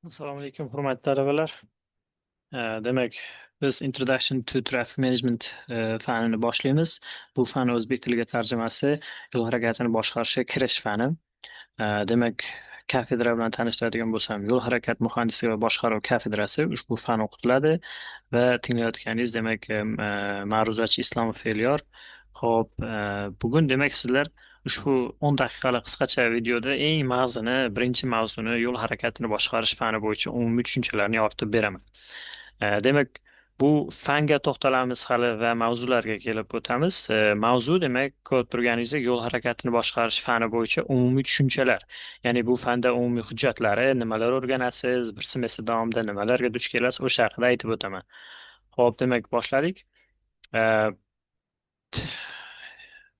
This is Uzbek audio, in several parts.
Assalomu alaykum, hurmatli talabalar. Demak, biz Introduction to Traffic Management fanini boshlaymiz. Bu fan o'zbek tiliga tarjimasi yo'l harakatini boshqarishga kirish fani. Demak, kafedra bilan tanishtiradigan bo'lsam, yo'l harakat muhandisligi va boshqaruv kafedrasi ushbu fan o'qitiladi va tinglayotganingiz, demak, ma'ruzachi Islomov Elyor. Xo'p, bugun, demak, sizlar ushbu 10 daqiqalik qisqacha videoda eng mag'zini, birinchi mavzuni, yo'l harakatini boshqarish fani bo'yicha umumiy tushunchalarni yoritib beraman. Demak, bu fanga to'xtalamiz hali va mavzularga kelib o'tamiz. Mavzu, demak, ko'rib turganingizdek, yo'l harakatini boshqarish fani bo'yicha umumiy tushunchalar. Ya'ni bu fanda umumiy hujjatlari, nimalar o'rganasiz, bir semestr davomida nimalarga duch kelasiz, o'sha haqida aytib o'taman. Xo'p, demak, boshladik.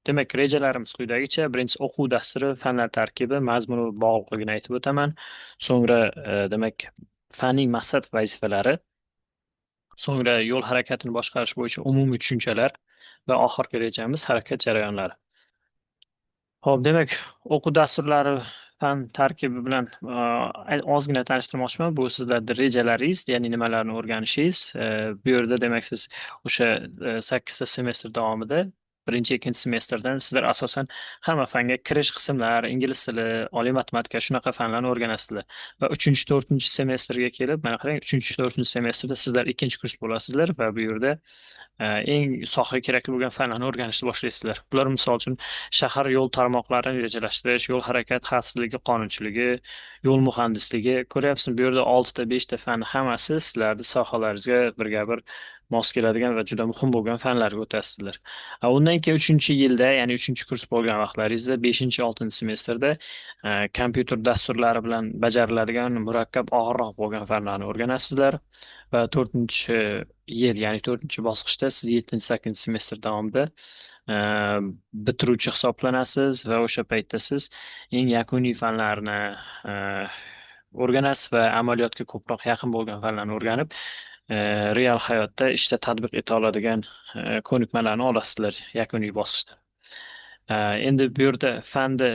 Demak, rejalarimiz quyidagicha. Birinchisi, o'quv dasturi, fanlar tarkibi, mazmuni va bog'liqligini aytib o'taman. So'ngra, demak, fanning maqsad vazifalari, so'ngra yo'l harakatini boshqarish bo'yicha umumiy tushunchalar va oxirgi rejamiz harakat jarayonlari. Xo'p, demak, o'quv dasturlari, fan tarkibi bilan ozgina tanishtirmoqchiman. Bu sizlarning rejalaringiz, ya'ni nimalarni o'rganishingiz. Bu yerda, demak, siz o'sha 8 ta semestr davomida birinchi, ikkinchi semestrdan sizlar asosan hamma fanga kirish qismlar, ingliz tili, oliy matematika, shunaqa fanlarni o'rganasizlar. Va uchinchi, to'rtinchi semestrga kelib, mana qarang, uchinchi, to'rtinchi semestrda sizlar ikkinchi kurs bo'lasizlar va bu yerda eng sohaga kerakli bo'lgan fanlarni o'rganishni boshlaysizlar. Bular, misol uchun, shahar yo'l tarmoqlarini rejalashtirish, yo'l harakat xavfsizligi qonunchiligi, yo'l muhandisligi. Ko'ryapsizmi, bu yerda oltita, beshta fan hammasi sizlarni sohalaringizga birga bir mos keladigan va juda muhim bo'lgan fanlarga o'tasizlar. Undan keyin uchinchi yilda, ya'ni uchinchi kurs bo'lgan vaqtlaringizda, beshinchi, oltinchi semestrda kompyuter dasturlari bilan bajariladigan murakkab, og'irroq bo'lgan fanlarni o'rganasizlar va to'rtinchi yil, ya'ni to'rtinchi bosqichda siz yettinchi, sakkizinchi semestr davomida bitiruvchi hisoblanasiz va o'sha paytda siz eng yakuniy fanlarni o'rganasiz va amaliyotga ko'proq yaqin bo'lgan fanlarni o'rganib, real hayotda ishda tatbiq eta oladigan ko'nikmalarni olasizlar yakuniy bosqichda. Endi bu yerda fanni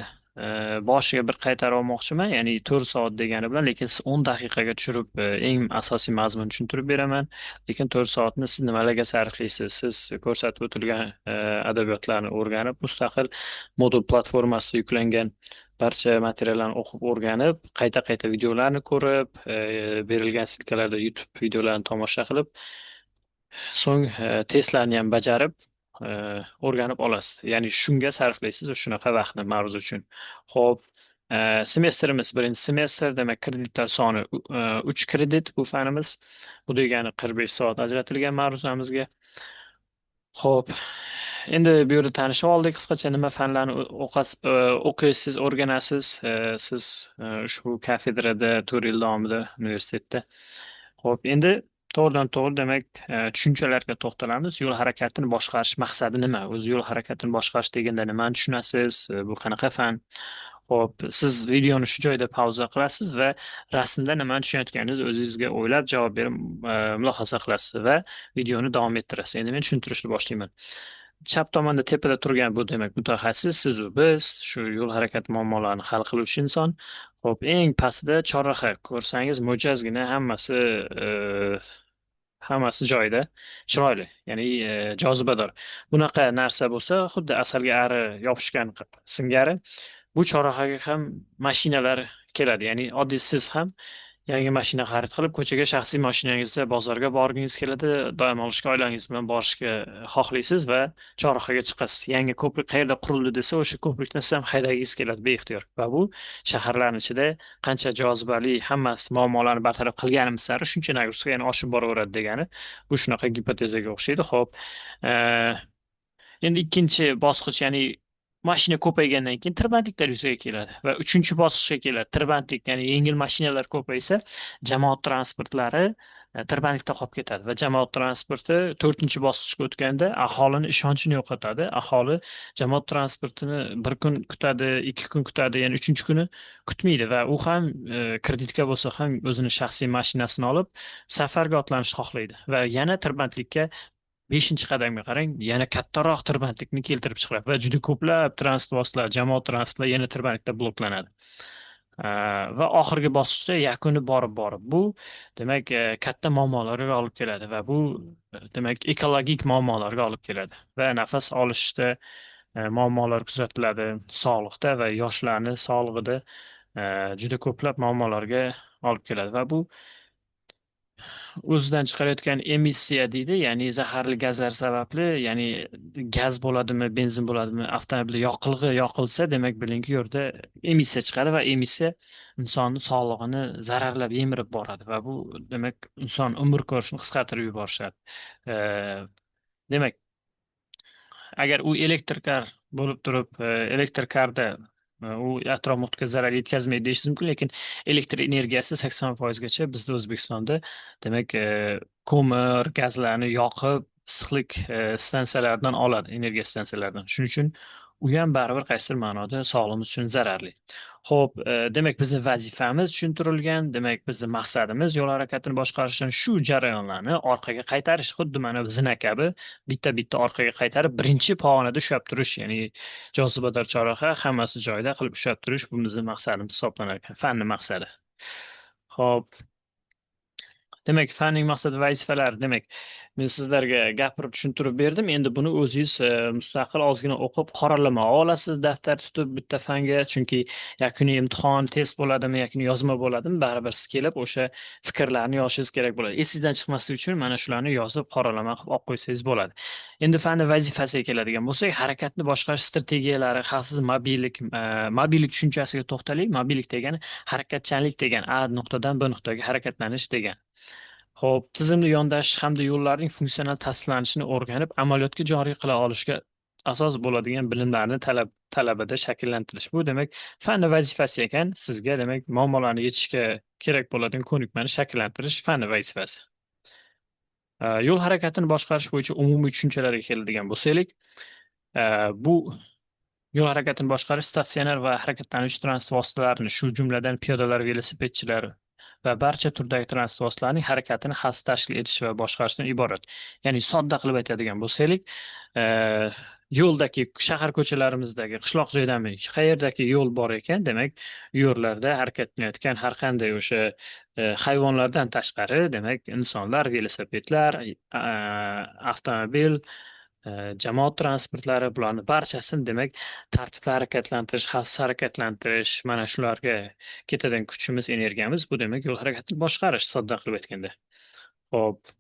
boshiga bir qaytarib olmoqchiman, ya'ni 4 soat degani bilan, lekin siz 10 daqiqaga tushirib, eng asosiy mazmunni tushuntirib beraman. Lekin 4 soatni siz nimalarga sarflaysiz? Siz ko'rsatib o'tilgan adabiyotlarni o'rganib, mustaqil Moodle platformasida yuklangan barcha materiallarni o'qib, o'rganib, qayta qayta videolarni ko'rib, berilgan ссылка larda YouTube videolarini tomosha qilib, so'ng testlarni ham bajarib, o'rganib olasiz. Ya'ni shunga sarflaysiz shunaqa vaqtni ma'ruza uchun. Xo'p, semestrimiz birinchi semestr, demak, kreditlar soni 3 kredit bu fanimiz. Bu degani 45 soat ajratilgan ma'ruzamizga. Xo'p, endi bu yerda tanishib oldik qisqacha, nima fanlarni o'qiysiz, o'rganasiz siz ushbu kafedrada 4 yil davomida universitetda. Xo'p, endi to'g'ridan to'g'ri, demak, tushunchalarga to'xtalamiz. Yo'l harakatini boshqarish maqsadi nima? O'zi yo'l harakatini boshqarish deganda nimani tushunasiz? Bu qanaqa fan? Xo'p, siz videoni shu joyda pauza qilasiz va rasmda nimani tushunayotganingizni o'zingizga o'ylab javob berib, mulohaza qilasiz va videoni davom ettirasiz. Endi men tushuntirishni boshlayman. Chap tomonda tepada turgan bu, demak, mutaxassis, sizu biz, shu yo'l harakati muammolarini hal qiluvchi inson. Xo'p, eng pastida chorraha ko'rsangiz, mo'jazgina, hammasi joyida, chiroyli, ya'ni jozibador. Bunaqa narsa bo'lsa, xuddi asalga ari yopishgan singari bu chorrahaga ham mashinalar keladi. Ya'ni oddiy siz ham yangi mashina xarid qilib, ko'chaga shaxsiy mashinangizda bozorga borgingiz keladi, dam olishga oilangiz bilan borishga xohlaysiz va chorrahaga chiqasiz. Yangi ko'prik qayerda qurildi desa, o'sha ko'prikdan siz ham haydagingiz keladi beixtiyor. Va bu shaharlarni ichida qancha jozibali, hammasi muammolarni bartaraf qilganimiz sari shuncha нагрузка, ya'ni oshib boraveradi degani. Bu shunaqa gipotezaga o'xshaydi. Xo'p, endi ikkinchi bosqich, ya'ni mashina ko'paygandan keyin tirbandliklar yuzaga keladi va uchinchi bosqichga keladi tirbandlik, ya'ni yengil mashinalar ko'paysa, jamoat transportlari tirbandlikda qolib ketadi va jamoat transporti to'rtinchi bosqichga o'tganda aholini ishonchini yo'qotadi. Aholi jamoat transportini bir kun kutadi, 2 kun kutadi, ya'ni uchinchi kuni kutmaydi va u ham kreditka bo'lsa ham, o'zini shaxsiy mashinasini olib safarga otlanishni xohlaydi va yana tirbandlikka, beshinchi qadamga qarang, yana kattaroq tirbandlikni keltirib chiqaradi va juda ko'plab transport vositalari, jamoat transportlari yana tirbandlikda bloklanadi. Va oxirgi bosqichda yakuni borib borib bu demak katta muammolarga olib keladi va bu demak ekologik muammolarga olib keladi va nafas olishda muammolar kuzatiladi, sog'liqda va yoshlarni sog'lig'ida juda ko'plab muammolarga olib keladi va bu o'zidan chiqarayotgan emissiya deydi, ya'ni zaharli gazlar sababli, ya'ni gaz bo'ladimi, benzin bo'ladimi, avtomobilda yoqilg'i yoqilsa, demak bilingki, u yerda emissiya chiqadi va emissiya insonni sog'lig'ini zararlab yemirib boradi va bu demak inson umr ko'rishini qisqartirib yuborishadi. Demak, agar u elektrkar bo'lib turib, elektrkarda u atrof muhitga zarar yetkazmaydi deyishingiz mumkin, lekin elektr energiyasi 80% gacha bizda O'zbekistonda demak ko'mir, gazlarni yoqib issiqlik stansiyalaridan oladi, energiya stansiyalaridan. Shuning uchun u ham baribir qaysidir ma'noda sog'lig'imiz uchun zararli. Xo'p, demak bizning vazifamiz tushuntirilgan, demak bizning maqsadimiz yo'l harakatini boshqarishdan shu jarayonlarni orqaga qaytarish, xuddi mana zina kabi bitta-bitta orqaga qaytarib birinchi pog'onada ushlab turish, ya'ni jozibador chorraha hammasi joyida qilib ushlab turish bu bizning maqsadimiz hisoblanar ekan, fanning maqsadi. Xo'p, demak fanning maqsadi vazifalari, demak men sizlarga gapirib tushuntirib berdim. Endi buni o'zingiz mustaqil ozgina o'qib qoralama olasiz, daftar tutib bitta fanga, chunki yakuniy imtihon test bo'ladimi, yakuniy yozma bo'ladimi, baribir siz kelib o'sha fikrlarni yozishingiz kerak bo'ladi. Esingizdan chiqmasligi uchun mana shularni yozib qoralama qilib olib qo'ysangiz bo'ladi. Endi fanning vazifasiga keladigan bo'lsak, harakatni boshqarish strategiyalari, xavfsiz mobillik, mobillik tushunchasiga to'xtalik. Mobillik degani harakatchanlik degan, A nuqtadan B nuqtaga harakatlanish degan. Xo'p, tizimli yondashish hamda yo'llarning funksional tasdiqlanishini o'rganib, amaliyotga joriy qila olishga asos bo'ladigan bilimlarni talabada shakllantirish. Bu demak fanni vazifasi ekan, sizga demak muammolarni yechishga kerak bo'ladigan ko'nikmani shakllantirish fanni vazifasi. Yo'l harakatini boshqarish bo'yicha umumiy tushunchalarga keladigan bo'lsak, bu yo'l harakatini boshqarish statsionar va harakatlanuvchi transport vositalarini, shu jumladan piyodalar, velosipedchilar va barcha turdagi transport vositalarining harakatini xavfsiz tashkil etish va boshqarishdan iborat. Ya'ni sodda qilib aytadigan bo'lsak, yo'ldagi shahar ko'chalarimizdagi, qishloq joydami, qayerdagi yo'l bor ekan, demak, yo'llarda harakatlanayotgan har qanday o'sha hayvonlardan tashqari, demak, insonlar, velosipedlar, avtomobil, jamoat transportlari, bularni barchasini demak tartibli harakatlantirish, xavfsiz harakatlantirish, mana shularga ketadigan kuchimiz, energiyamiz bu demak yo'l harakatini boshqarish, sodda qilib aytganda. Xo'p.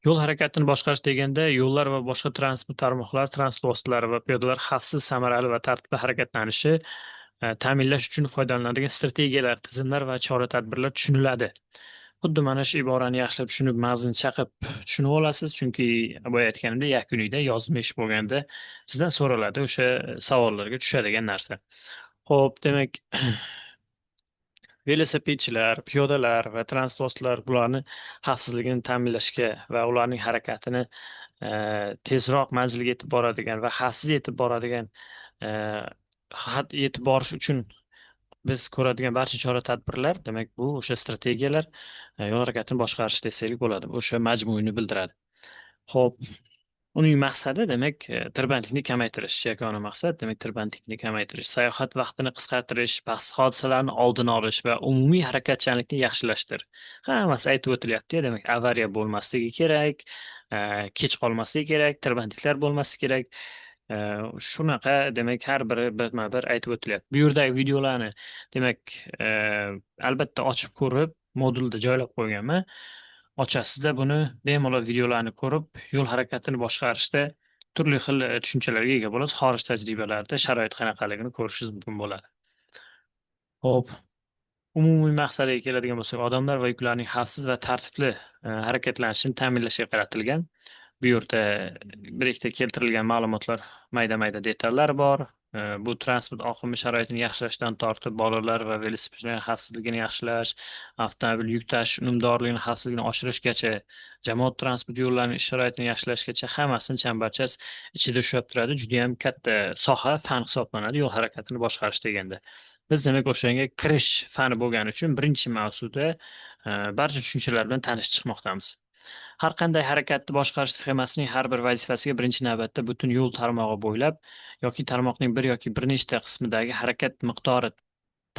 Yo'l harakatini boshqarish deganda yo'llar va boshqa transport tarmoqlari, transport vositalari va piyodalar xavfsiz, samarali va tartibli harakatlanishi ta'minlash uchun foydalaniladigan strategiyalar, tizimlar va chora-tadbirlar tushuniladi. Xuddi mana shu iborani yaxshilab tushunib, mag'zini chaqib tushunib olasiz, chunki boya aytganimdek, yakuniyda yozma ish bo'lganda sizdan so'raladi o'sha savollarga tushadigan narsa. Xo'p, demak, velosipedchilar, piyodalar va transport vositalari bularni xavfsizligini ta'minlashga va ularning harakatini tezroq manzilga yetib boradigan va xavfsiz yetib boradigan yetib borish uchun biz ko'radigan barcha chora-tadbirlar, demak, bu o'sha strategiyalar, yo'l harakatini boshqarish desak bo'ladi. O'sha majmuini bildiradi. Xo'p, uning maqsadi demak, tirbandlikni kamaytirish, yagona maqsad, demak, tirbandlikni kamaytirish, sayohat vaqtini qisqartirish, baxtsiz hodisalarni oldini olish va umumiy harakatchanlikni yaxshilashdir. Hammasi aytib o'tilyapti, demak, avariya bo'lmasligi kerak, kech qolmasligi kerak, tirbandliklar bo'lmasligi kerak. Shunaqa demak har biri birma-bir aytib o'tilyapti. Bu yerdagi videolarni demak, albatta ochib ko'rib, modulda joylab qo'yganman. Ochasizda buni bemalol videolarni ko'rib, yo'l harakatini boshqarishda turli xil tushunchalarga ega bo'lasiz. Xorij tajribalarida sharoit qanaqaligini ko'rishingiz mumkin bo'ladi. Xo'p, umumiy maqsadiga keladigan bo'lsak, odamlar va yuklarning xavfsiz va tartibli harakatlanishini ta'minlashga qaratilgan. Bu yerda bir ikkita keltirilgan ma'lumotlar, mayda-mayda detallar bor. Bu transport oqimi sharoitini yaxshilashdan tortib bolalar va velosipedchilar xavfsizligini yaxshilash, avtomobil yuk tashish unumdorligini, xavfsizligini oshirishgacha, jamoat transport yo'llarining ish sharoitini yaxshilashgacha hammasini chambarchas ichida ushlab turadi. Juda ham katta soha, fan hisoblanadi yo'l harakatini boshqarish deganda. Biz demak o'shanga kirish fani bo'lgani uchun birinchi mavzuda barcha tushunchalar bilan tanishib chiqmoqdamiz. Har qanday harakatni boshqarish sxemasining har bir vazifasiga birinchi navbatda butun yo'l tarmog'i bo'ylab yoki tarmoqning bir yoki bir nechta qismidagi harakat miqdori,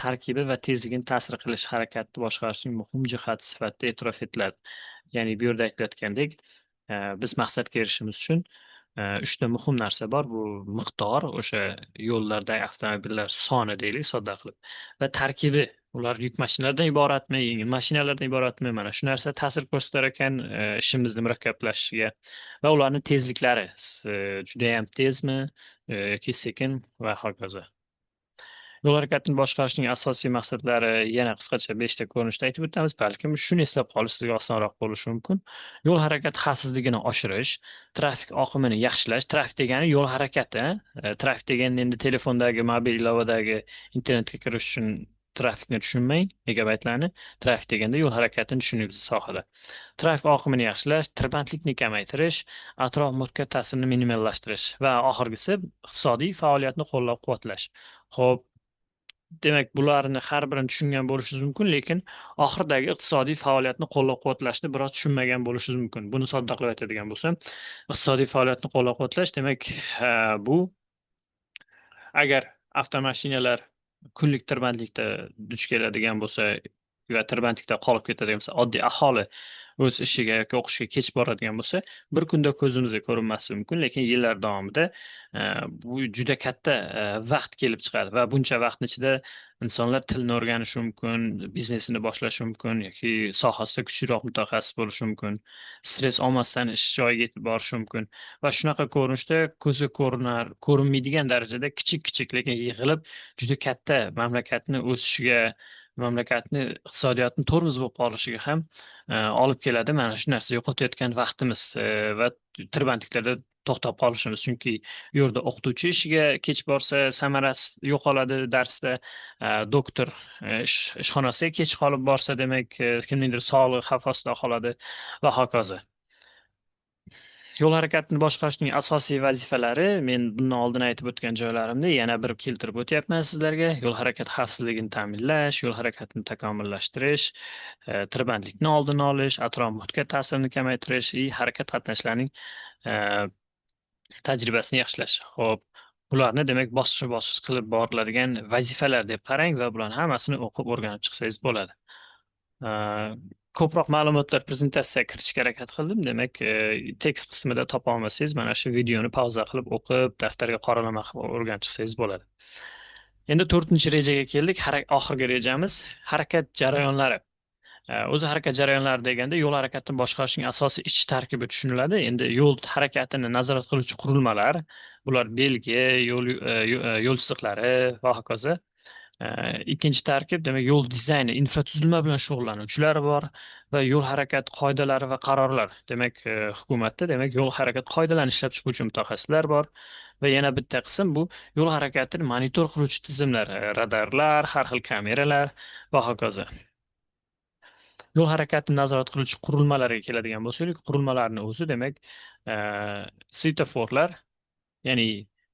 tarkibi va tezligini ta'sir qilish harakatni boshqarishning muhim jihati sifatida e'tirof etiladi. Ya'ni bu yerda aytilayotgandek, biz maqsadga erishishimiz uchun uchta muhim narsa bor. Bu miqdor, o'sha yo'llardagi avtomobillar soni deylik, sodda qilib, va tarkibi, ular yuk mashinalardan iboratmi, yengil mashinalardan iboratmi, mana shu narsa ta'sir ko'rsatar ekan ishimizni murakkablashishiga, va ularning tezliklari juda ham tezmi yoki sekin va hokazo. Yo'l harakatini boshqarishning asosiy maqsadlari yana qisqacha 5 ta ko'rinishda aytib o'tamiz. Balkim shuni eslab qolish sizga osonroq bo'lishi mumkin. Yo'l harakati xavfsizligini oshirish, trafik oqimini yaxshilash. Trafik degani yo'l harakati. Trafik degani endi telefondagi, mobil ilovadagi internetga kirish uchun trafikni tushunmang, megabaytlarni. Trafik deganda yo'l harakatini tushuning biz sohada. Trafik oqimini yaxshilash, tirbandlikni kamaytirish, atrof muhitga ta'sirini minimallashtirish va oxirgisi iqtisodiy faoliyatni qo'llab-quvvatlash. Xo'p, demak, bularni har birini tushungan bo'lishingiz mumkin, lekin oxiridagi iqtisodiy faoliyatni qo'llab-quvvatlashni biroz tushunmagan bo'lishingiz mumkin. Buni sodda qilib aytadigan bo'lsam, iqtisodiy faoliyatni qo'llab-quvvatlash, demak, bu agar avtomashinalar kunlik tirbandlikda duch keladigan bo'lsa va tirbandlikda qolib ketadigan bo'lsa, oddiy aholi o'z ishiga yoki o'qishga kech boradigan bo'lsa, bir kunda ko'zimizga ko'rinmasligi mumkin, lekin yillar davomida bu juda katta vaqt kelib chiqadi va buncha vaqtni ichida insonlar tilni o'rganishi mumkin, biznesini boshlashi mumkin yoki sohasida kuchliroq mutaxassis bo'lishi mumkin, stress olmasdan ish joyiga yetib borishi mumkin va shunaqa ko'rinishda ko'zga ko'rinmaydigan darajada kichik-kichik, lekin yig'ilib juda katta mamlakatni o'sishiga, mamlakatni iqtisodiyotni tormoz bo'lib qolishiga ham olib keladi. Mana shu narsa yo'qotayotgan vaqtimiz va tirbandliklarda to'xtab qolishimiz. Chunki u yerda o'qituvchi ishiga kech borsa samarasi yo'qoladi darsda, doktor ishxonasiga kech qolib borsa, demak, kimningdir sog'lig'i xavf ostida qoladi va hokazo. Yo'l harakatini boshqarishning asosiy vazifalari, men bundan oldin aytib o'tgan joylarimda yana bir keltirib o'tyapman sizlarga. Yo'l harakati xavfsizligini ta'minlash, yo'l harakatini takomillashtirish, tirbandlikni oldini olish, atrof muhitga ta'sirini kamaytirish va harakat qatnashlarining tajribasini yaxshilash. Xo'p, bularni demak bosqichma-bosqich qilib boriladigan vazifalar deb qarang va bularni hammasini o'qib o'rganib chiqsangiz bo'ladi. Ko'proq ma'lumotlar prezentatsiyaga kiritishga harakat qildim. Demak, tekst qismida topa olmasangiz, mana shu videoni pauza qilib o'qib, daftarga qoralama qilib o'rganib chiqsangiz bo'ladi. Endi 4-rejaga keldik. Oxirgi rejamiz harakat jarayonlari. O'zi harakat jarayonlari deganda yo'l harakatini boshqarishning asosiy ichki tarkibi tushuniladi. Endi yo'l harakatini nazorat qiluvchi qurilmalar, bular belgi, yo'l chiziqlari va hokazo. Ikkinchi tarkib, demak, yo'l dizayni, infratuzilma bilan shug'ullanuvchilar bor va yo'l harakati qoidalari va qarorlar. Demak, hukumatda, demak, yo'l harakati qoidalarini ishlab chiquvchi mutaxassislar bor va yana bitta qism bu yo'l harakatini monitor qiluvchi tizimlar, radarlar, har xil kameralar va hokazo. Yo'l harakatini nazorat qiluvchi qurilmalarga keladigan bo'lsak, qurilmalarning o'zi, demak, svetoforlar, ya'ni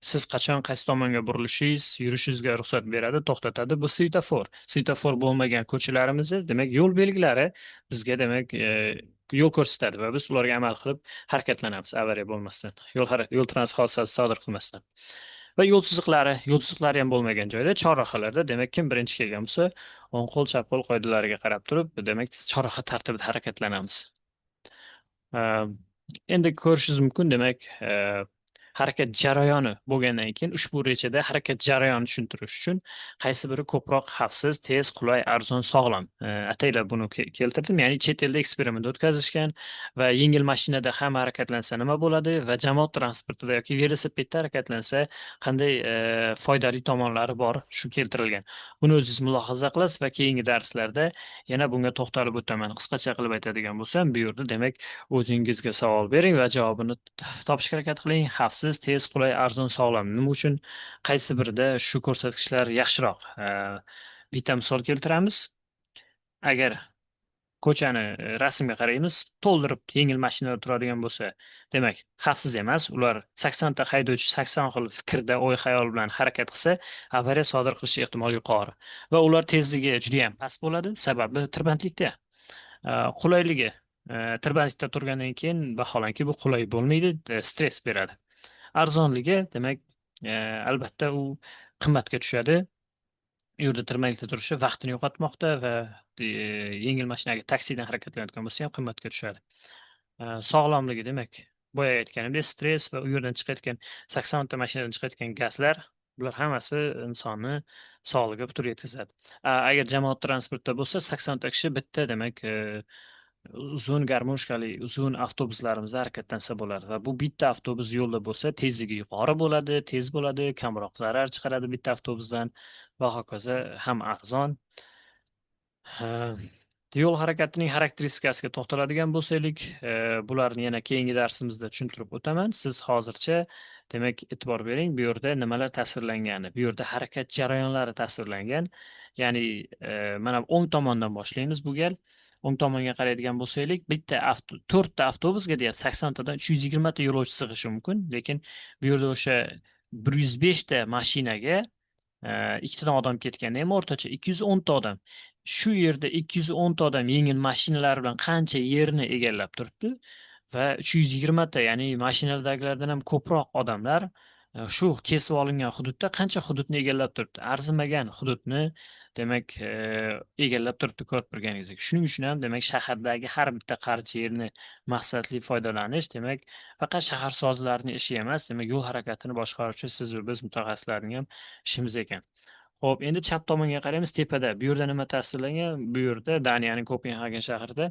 siz qachon qaysi tomonga burilishingiz, yurishingizga ruxsat beradi, to'xtatadi. Bu svetofor. Svetofor bo'lmagan ko'chalarimizda, demak, yo'l belgilari bizga, demak, yo'l ko'rsatadi va biz ularga amal qilib harakatlanamiz, avariya bo'lmasdan, yo'l transport hodisasi sodir qilmasdan. Va yo'l chiziqlari, yo'l chiziqlari ham bo'lmagan joyda, chorrahalarda, demak, kim birinchi kelgan bo'lsa, o'ng qo'l, chap qo'l qoidalariga qarab turib, demak, chorraha tartibida harakatlanamiz. Endi ko'rishingiz mumkin, demak, harakat jarayoni bo'lgandan keyin ushbu rejada harakat jarayonini tushuntirish uchun qaysi biri ko'proq xavfsiz, tez, qulay, arzon, sog'lom. Ataylab buni keltirdim. Ya'ni chet elda eksperiment o'tkazishgan va yengil mashinada ham harakatlansa nima bo'ladi va jamoat transportida yoki velosipedda harakatlansa qanday foydali tomonlari bor, shu keltirilgan. Buni o'zingiz mulohaza qilasiz va keyingi darslarda yana bunga to'xtalib o'taman. Qisqacha qilib aytadigan bo'lsam, bu yerda demak o'zingizga savol bering va javobini topishga harakat qiling. Xavfsiz, tez, qulay, arzon, sog'lom. Nima uchun qaysi birida shu ko'rsatkichlar yaxshiroq? Bitta misol keltiramiz. Agar ko'chani rasmga qaraymiz, to'ldirib yengil mashinalar turadigan bo'lsa, demak, xavfsiz emas. Ular 80 ta haydovchi 80 xil fikrda, o'y-xayol bilan harakat qilsa, avariya sodir qilish ehtimoli yuqori. Va ular tezligi juda ham past bo'ladi, sababi tirbandlikda. Qulayligi Tirbandlikda turgandan keyin vaholanki bu qulay bo'lmaydi, stress beradi. Arzonligi, demak, albatta u qimmatga tushadi. U yerda tirbandlikda turishi vaqtini yo'qotmoqda va yengil mashinaga taksidan harakatlanayotgan bo'lsa ham qimmatga tushadi. Sog'lomligi, demak, boya aytganimdek, stress va u yerdan chiqayotgan 80 ta mashinadan chiqayotgan gazlar, bular hammasi insonni sog'ligiga putur yetkazadi. Agar jamoat transportida bo'lsa, 80 ta kishi bitta, demak, uzun garmoshkali uzun avtobuslarimizda harakatlansa bo'ladi va bu bitta avtobus yo'lda bo'lsa, tezligi yuqori bo'ladi, tez bo'ladi, kamroq zarar chiqaradi bitta avtobusdan va hokazo, ham arzon. Yo'l harakatining xarakteristikasiga to'xtaladigan bo'lsak, bularni yana keyingi darsimizda tushuntirib o'taman. Siz hozircha, demak, e'tibor bering, bu yerda nimalar tasvirlangani. Bu yerda harakat jarayonlari tasvirlangan. Ya'ni mana o'ng tomondan boshlaymiz bu gal. O'ng tomonga qaraydigan bo'lsak, bitta to'rtta avtobusga deyapti, 80 tadan 320 ta yo'lovchi sig'ishi mumkin, lekin bu yerda o'sha 105 ta mashinaga ikkitadan odam ketganda ham o'rtacha 210 ta odam. Shu yerda 210 ta odam yengil mashinalar bilan qancha yerni egallab turibdi va 320 ta, ya'ni mashinalardagilardan ham ko'proq odamlar shu kesib olingan hududda qancha hududni egallab turibdi. Arzimagan hududni, demak, egallab turibdi ko'rib turganingizdek. Shuning uchun ham, demak, shahardagi har bitta qarich yerni maqsadli foydalanish, demak, faqat shaharsozlarning ishi emas, demak, yo'l harakatini boshqaruvchi siz va biz mutaxassislarning ham ishimiz ekan. Xo'p, endi chap tomonga qaraymiz, tepada. Bu yerda nima tasvirlangan? Bu yerda Daniyaning Kopenhagen shahrida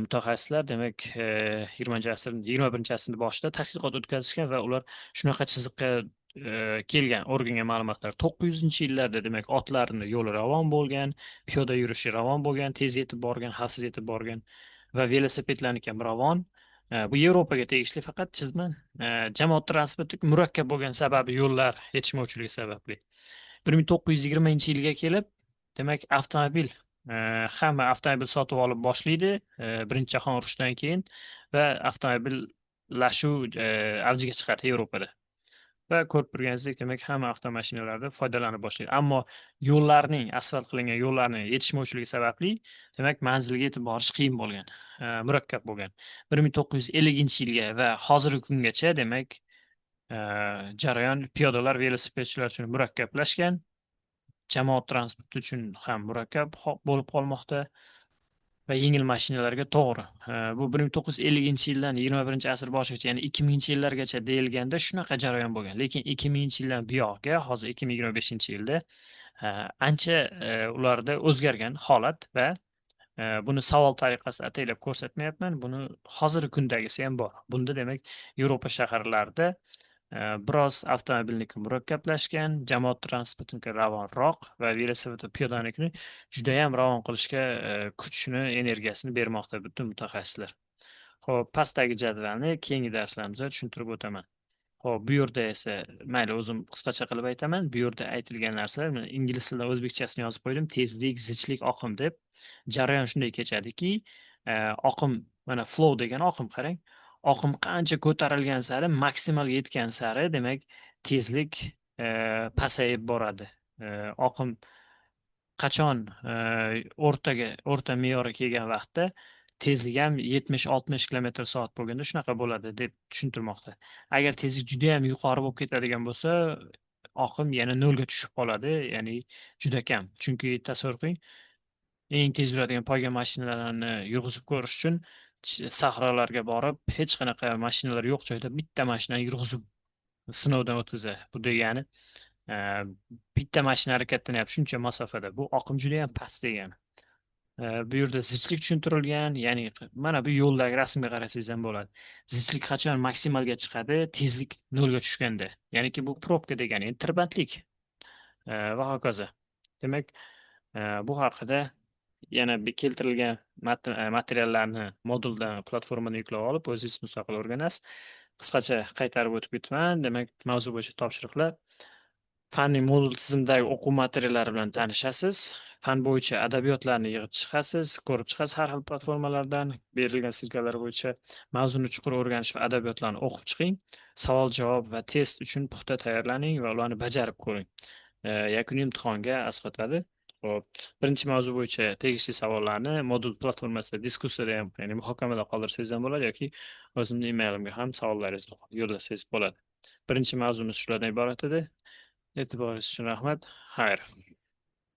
mutaxassislar, demak, 20-asr, 21-asrning boshida tadqiqot o'tkazishgan va ular shunaqa chiziqqa kelgan, o'rgangan ma'lumotlar. 900-yillarda, demak, otlarni yo'li ravon bo'lgan, piyoda yurishi ravon bo'lgan, tez yetib borgan, xavfsiz yetib borgan va velosipedlarniki ham ravon. Bu Yevropaga tegishli faqat chizma. Jamoat transporti murakkab bo'lgan sababi yo'llar yetishmovchiligi sababli. 1920-yilga kelib, demak, avtomobil, hamma avtomobil sotib olib boshlaydi, Birinchi jahon urushidan keyin va avtomobillashuv avjiga chiqadi Yevropada. Va ko'rib turganingizdek, demak, hamma avtomashinalarda foydalanib boshlaydi. Ammo yo'llarning, asfalt qilingan yo'llarning yetishmovchiligi sababli, demak, manzilga yetib borish qiyin bo'lgan, murakkab bo'lgan. 1950-yilga va hozirgi kungacha, demak, jarayon piyodalar, velosipedchilar uchun murakkablashgan, jamoat transporti uchun ham murakkab bo'lib qolmoqda va yengil mashinalarga to'g'ri. Bu 1950-yildan 21-asr boshigacha, ya'ni 2000-yillargacha deyilganda shunaqa jarayon bo'lgan. Lekin 2000-yildan buyog'iga, hozir 2025-yilda ancha ularda o'zgargan holat va buni savol tariqasida ataylab ko'rsatmayapman. Buni hozirgi kundagisi ham bor. Bunda, demak, Yevropa shaharlarida biroz avtomobilniki murakkablashgan, jamoat transportiniki ravonroq va velosiped va piyodanikini juda ham ravon qilishga kuchni, energiyasini bermoqda butun mutaxassislar. Xo'p, pastdagi jadvalni keyingi darslarimizda tushuntirib o'taman. Xo'p, bu yerda esa mayli o'zim qisqacha qilib aytaman. Bu yerda aytilgan narsalar, men ingliz tilidan o'zbekchasini yozib qo'ydim. Tezlik, zichlik, oqim deb. Jarayon shunday kechadiki, oqim, mana flow degan oqim, qarang. Oqim qancha ko'tarilgan sari, maksimalga yetgan sari, demak, tezlik pasayib boradi. Oqim qachon o'rtaga, o'rta me'yorga kelgan vaqtda tezlik ham 70-60 kilometr soat bo'lganda shunaqa bo'ladi deb tushuntirmoqda. Agar tezlik juda ham yuqori bo'lib ketadigan bo'lsa, oqim yana nolga tushib qoladi, ya'ni juda kam. Chunki tasavvur qiling, eng tez yuradigan poyga mashinalarni yurg'izib ko'rish uchun sahrolarga borib, hech qanaqa mashinalar yo'q joyda bitta mashinani yurg'izib sinovdan o'tkazadi. Bu degani, bitta mashina harakatlanyapti shuncha masofada. Bu oqim juda ham past degani. Bu yerda zichlik tushuntirilgan, ya'ni mana bu yo'ldagi rasmga qarasangiz ham bo'ladi. Zichlik qachon maksimalga chiqadi? Tezlik nolga tushganda. Ya'niki bu probka degani, ya'ni tirbandlik va hokazo. Demak, bu haqida yana bir keltirilgan materiallarni moduldan, platformadan yuklab olib, o'zingiz mustaqil o'rganasiz. Qisqacha qaytarib o'tib ketaman. Demak, mavzu bo'yicha topshiriqlar. Fanning modul tizimidagi o'quv materiallari bilan tanishasiz. Fan bo'yicha adabiyotlarni yig'ib chiqasiz, ko'rib chiqasiz har xil platformalardan, berilgan ссылка lar bo'yicha mavzuni chuqur o'rganish va adabiyotlarni o'qib chiqing. Savol-javob va test uchun puxta tayyorlaning va ularni bajarib ko'ring. Yakuniy imtihonga asqotadi. Xo'p, birinchi mavzu bo'yicha tegishli savollarni modul platformasida diskussiyada ham, ya'ni muhokamada qoldirsangiz ham bo'ladi yoki o'zimni emailimga ham savollaringizni yo'llasangiz bo'ladi. Birinchi mavzumiz shulardan iborat edi. E'tiboringiz uchun rahmat. Xayr.